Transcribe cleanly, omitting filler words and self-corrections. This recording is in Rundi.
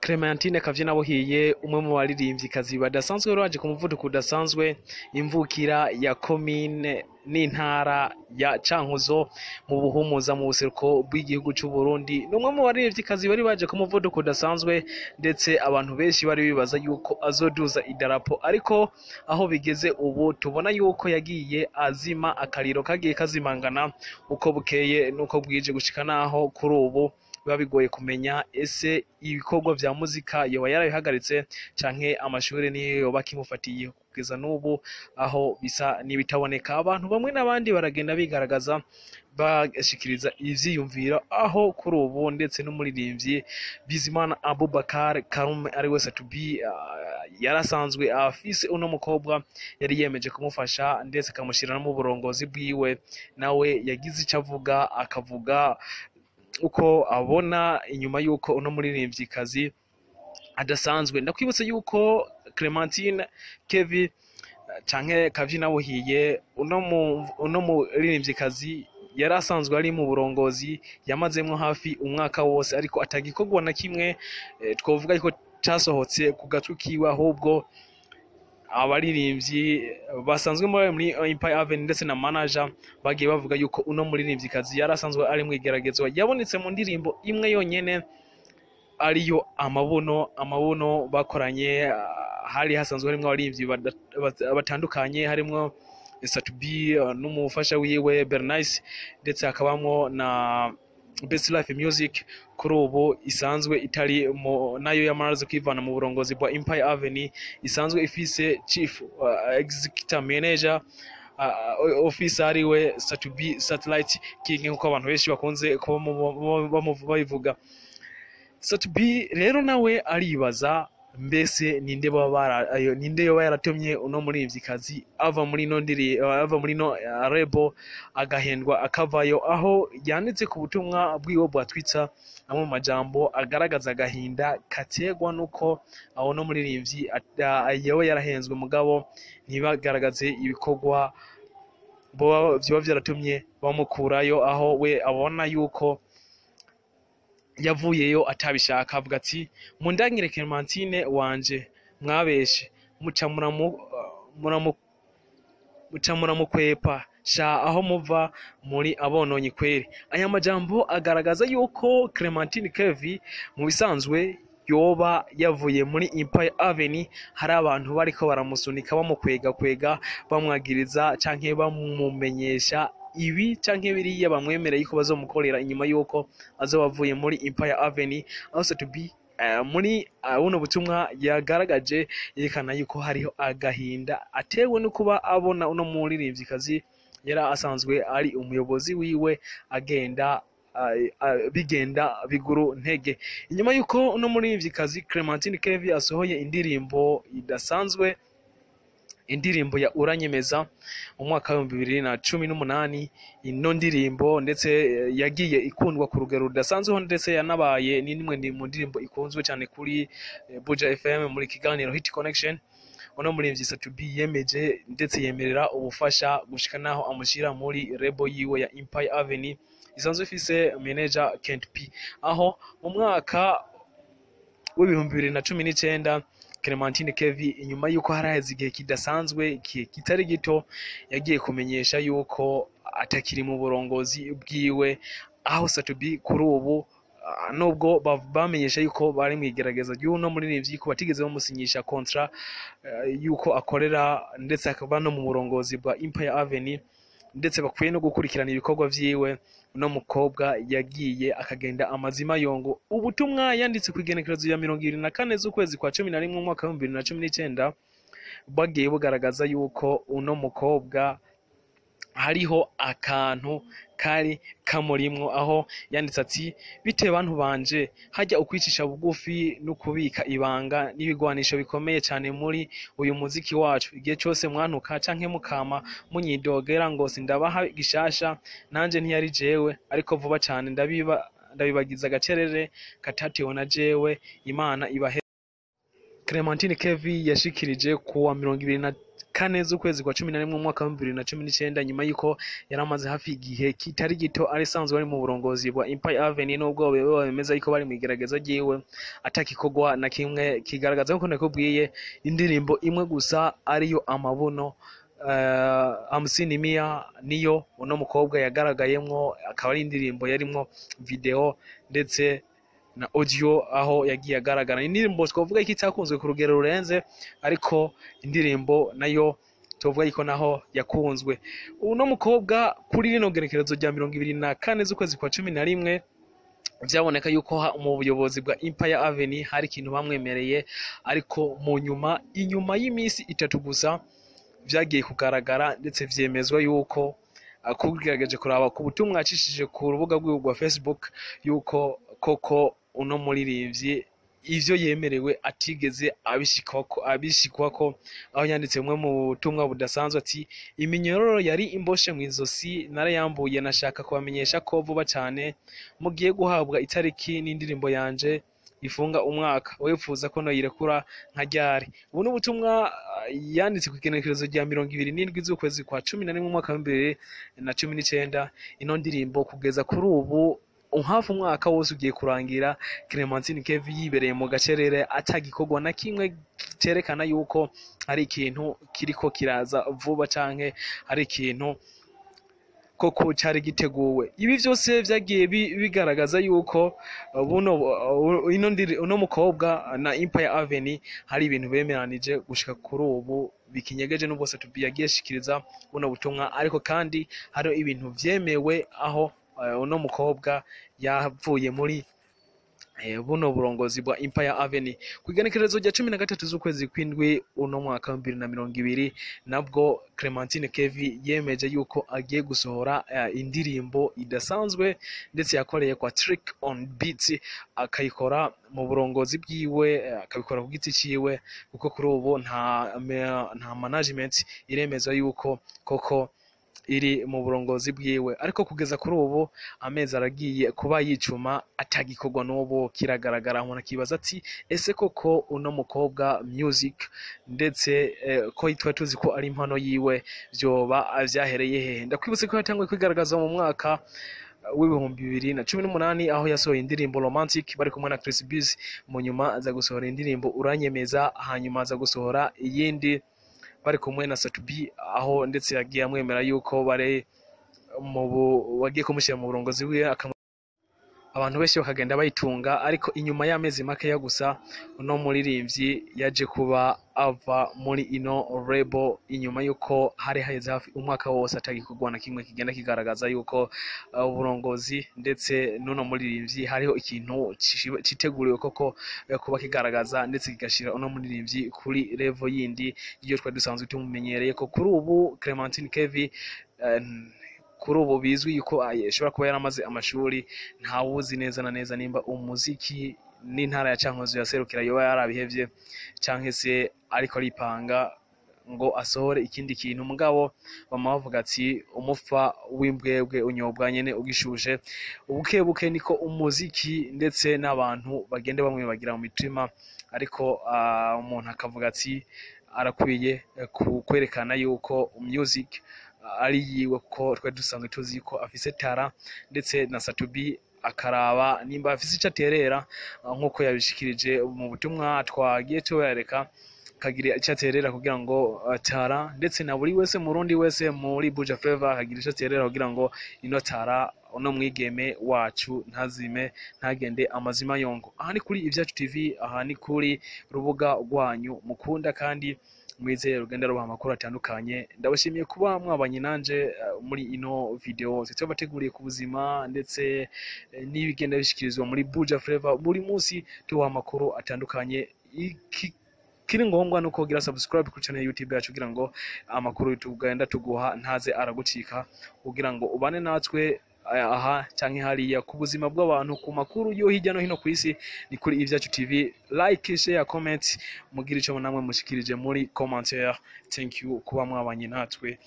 Clementine Kavyinabuhiye, umwe mu baririmvyikazi badasanzwe baje ku muvuduko udasanzwe, imvukira ya komine n'intara ya Cankuzo mu Buhumuza mu buseruko bw'igihugu c'u Burundi, ni umwe mu baririmvyikazi bari baje ku muvuduko udasanzwe, ndetse abantu benshi bari bibaza yuko azoduza idarapo, ariko aho bigeze ubu tubona yuko yagiye azima akariro kagiye kazimangana uko bukeye nuko bwije, gushika naho kuri ubu biba bigoye kumenya ese ibikorwa vya muzika yoba yarabihagaritse canke amashuri niyo yoba akimufatiye kugeza n'ubu, aho bisa n'ibitaboneka. Abantu bamwe n'abandi baragenda bigaragaza bashikiriza ivyiyumviro, aho kuri ubu ndetse n'umuririmbyi Bizimana Abubakar Karume ari we Satubi yarasanzwe afise uno mukobwa yari yemeje kumufasha ndetse akamushira no mu burongozi bwiwe, nawe yagize ico avuga, akavuga uko abona inyuma yuko uno muririmvyikazi adasanzwe. Ndakwibutsa yuko Clementine Kevi canke Kavyinabuhiye, uno muririmvyikazi yari asanzwe ari mu burongozi yamazemwo hafi umwaka wose, ariko atagikorwa na kimwe twovuga yuko casohotse ku gatwi kiwe, ahubwo abaririmbyi basanzwe muri Empire Avenue ndetse na manager bagiye bavuga yuko uno muririmvyikazi yari asanzwe ari mw'igeragezwa, yabonetse mu ndirimbo imwe yonyene ariyo Amabuno. Amabuno bakoranye hari hasanzwe harimwo abaririmbyi batandukanye, harimwo Satubi n'umufasha wiwe Bernice, ndetse hakabamwo na Best Life Music kuri ubu isanzwe itari nayo yamaze kwivana mu burongozi bwa Empire Avenue, isanzwe ifise chief executive manager officer ariwe Satubi Satellite King, nkuko abantu benshi bakunze kuba babivuga. Satubi rero nawe aribaza mbese ninde baba bara ayo ninde yoba yaratumye uno muririmvyikazi ava muri ino ndiri ava muri ino rebo agahendwa akavayo, aho yanditse ku butumwa bwiwe bwa Twitter amwe mu majambo agaragaza agahinda kategwa nuko aho no muririmbyi yoba yarahenzwe, mugabo ntibagaragaze ibikorwa vyoba vyaratumye bamukurayo, aho we abona yuko yavuyeyo atabishaka. Avuga ati: mundangire Clementine wanje mwabeshe muca muca muramukwepa sha, aho muva muri abononyi kweri. Aya majambo agaragaza yuko Clementine Kevi mu bisanzwe yoba yavuye muri Empire Avenue hari abantu bariko baramusunika, bamukwega kwega, bamwagiriza canke bamumenyesha ibi canke biriya bamwemereye yuko bazomukorera inyuma yuko azoba avuye muri Empire Avenue, aho Satubi muri buno butumwa yagaragaje yerekana yuko hariho agahinda atewe no kuba abona uno muririmvyikazi yari asanzwe ari umuyobozi wiwe agenda bigenda biguru ntege. Inyuma yuko uno muririmvyikazi Clementine Kevi asohoye indirimbo idasanzwe, indirimbo ya Uranyemeza mu mwaka w'ibihumbi bibiri na cumi n'umunani, ino ndirimbo ndetse yagiye ikundwa ku rugero rudasanzwe, ndetse yanabaye n'imwe mu ndirimbo ikunzwe cyane kuri Buja FM muri kiganiro Hit Connection. Uno muririmvyi Satubi yemeje ndetse yemerera ubufasha gushika naho amushyira muri rebo yiwe ya Empire Avenue isanzwe ifise manager Kent P, aho mu mwaka w'2019 Clementine Kevi, inyuma yuko haraheze igihe kidasanzwe, igihe kitari gito, yagiye kumenyesha yuko atakiri mu burongozi bwiwe, aho Satubi kuri ubu nubwo bamenyesha yuko bari mu igerageza ry'uno muririmbyi, ko batigeze bamusinyisha kontra yuko akorera ndetse akaba no mu burongozi bwa Empire Avenue, ndetse bakwiye no gukurikirana ibikorwa vyiwe, uno mukobwa yagiye akagenda amazima yongo. Ubutumwa yanditse ku igenekerezo ya 24 z'ukwezi kwa 11 mu mwaka w'ibihumbi bibiri na cumi n'icenda bwagiye bugaragaza yuko uno mukobwa hariho akantu kari kamurimwo, aho yanditse ati: bite bantu banje, hajya ukwicisha bugufi no kubika ibanga n'ibigwanisho bikomeye cyane muri uyu muziki wacu. Igihe cyose mwantuka canke mukama munyidogera ngo sindabaha gishasha, nanje ntiyari jewe, ariko vuba cyane ndabibagiza agacerere katatewe na jewe. Imana ibahe. Clementine Kevi yashikirije kuwa 24 z'ukwezi kwa 11 mu mwaka wa 2019, nyuma y'uko yari amaze hafi igihe kitari gito ari sanzwe ari mu burongozi bwa Empire Avenue, nubwo bemeza yuko bari mu igerageza ryiwe atakikorwa na kimwe kigaragaza. Nkuko nakubwiye, indirimbo imwe gusa ariyo Amabuno hamsini mia niyo uno mukobwa yagaragayemwo, akaba ari indirimbo yarimwo video ndetse na audio aho yagiye agaragara. Indirimbo twavuga ko itakunzwe ku rugero rurenze, ariko indirimbo nayo tuvuga yuko naho yakunzwe. Uno mukobwa kuri rino gerekerezo rya 24 z'ukwezi kwa 11 vyaboneka yuko mu buyobozi bwa Empire Avenue hari ikintu bamwemereye, ariko mu nyuma, inyuma y'iminsi 3 gusa, vyagiye kugaragara ndetse vyemezwa yuko kugerageje kuraba ku butumwa yacishije ku rubuga rwiwe rwa Facebook yuko koko uno muririmbyi ivyo yemerewe atigeze abishikwako, aho yanditse bumwe mu butumwa budasanzwe ati: "Iminyororo yari imboshe mw'izosi narayambuye. Nashaka kubamenyesha ko vuba cane mugiye guhabwa itariki n'indirimbo yanje ifunga umwaka. Wifuza ko noyirekura nka ryari?" Ubu ni ubutumwa yanditse ku igenekerezo rya 27 z'ukwezi kwa 11 mu mwaka wa 2019. Ino ndirimbo kugeza kuri ubu, hafi umwaka wose ugiye kurangira, Clementine Kevi yibereye mu gacerere, atagikorwa na kimwe cerekana yuko hari ikintu kiriko kiraza vuba canke hari ikintu koko cari giteguwe. Ibi vyose vyagiye bigaragaza yuko buno ino ndiri uno mukobwa na Empire Avenue hari ibintu bemeranije, gushika kuri ubu bikinyegeje, n'ubwo Satubi yagiye ashikiriza buno butumwa, ariko kandi hari ibintu vyemewe aho uno mukobwa yavuye muri buno burongozi bwa Empire Avenue. Ku igenekerezo rya 13 z'ukwezi kw'indwi uno mwaka wa 2020, nabwo Clementine Kevi yemeje yuko agiye gusohora indirimbo idasanzwe, ndetse yakoreye kwa Trick on Beats, akayikora mu burongozi bwiwe, akabikora ku giti ciwe, kuko kuri ubu nta management iremeza yuko koko iri mu burongozi bwiwe. Ariko kugeza kuri ubu amezi aragiye kuba yicuma atagikorwa n'ubu kiragaragara. Umuntu akibaza ati: ese koko uno mukobwa music ndetse ko yitwa tuzi ko ari impano yiwe, vyoba vyahereye hehe? Ndakwibutse ko yatanguye kwigaragaza mu mwaka w'2018, aho yasohoye indirimbo Romantic bari kumwe na Chris Biz. Mu nyuma aza gusohora indirimbo Uranyemeza, hanyuma aza gusohora iyindi bari kumwe na Satubi, aho ndetse yagiye amwemera yuko bari mu bagiye kumushyira mu burongozi bwiwe, abantu benshi bakagenda bayitunga. Ariko inyuma y'amezi makeya gusa uno muririmbyi yaje kuba ava muri ino label, inyuma y'uko hari haheze hafi umwaka wose atagikorwa na kimwe kigenda kigaragaza yuko uburongozi ndetse n'uno muririmbyi hariho ikintu citeguriwe koko kuba kigaragaza ndetse kigashira uno muririmbyi kuri level yindi iyo twari dusanzwe tumumenyereye. Ko kuri ubu Clementine Kevi kuri ubu bizwi yuko ashobora kuba yaramaze amashuri, ntawuzi neza na neza nimba umuziki n'intara ya Cankuzo yaserukira yoba yarabihevye canke se ariko aripanga ngo asohore ikindi kintu. Mugabo bama bavuga ati: umufa w'imbwebwe unyobwa nyene ugishushe. Ubuke buke niko umuziki ndetse n'abantu bagenda bamwibagira mu mitima, ariko umuntu akavuga ati arakwiye kwerekana yuko music ari yiwe, kuko twari dusanzwe tuzi ko afise tara. Ndetse na Satubi akaraba nimba afise ico aterera, nk'uko yabishikirije mu butumwa twagiye tubereka, akagira icyo aterera kugira ngo tara, ndetse na buri wese murundi wese muri Buja Flavor akagira icyo aterera kugira ngo ino tara, uno mwigeme wacu, ntazime, ntagende amazima yongo. Aha ni kuri Ivyacu TV, aha ni kuri rubuga rwanyu mukunda kandi mwizeye rugenda rubaha amakuru atandukanye. Ndabashimiye kuba mwabanye nanje muri ino video tubateguriye ku buzima ndetse n'ibigenda bishikirizwa muri Buja Flavor. Buri munsi tubaha amakuru atandukanye. Iki kiri ngombwa nuko ugira subscribe ku channel ya YouTube yacu kugira ngo amakuru tugenda tuguha ntaze aragucika, kugira ngo ubane natwe aha canke hariya ku buzima bw'abantu, ku makuru yo hirya no hino ku isi. Ni kuri Ivyacu TV. Like, share, comment, mugire ico namwe mushikirije muri commentaire. Thank you kuba mwabanye natwe.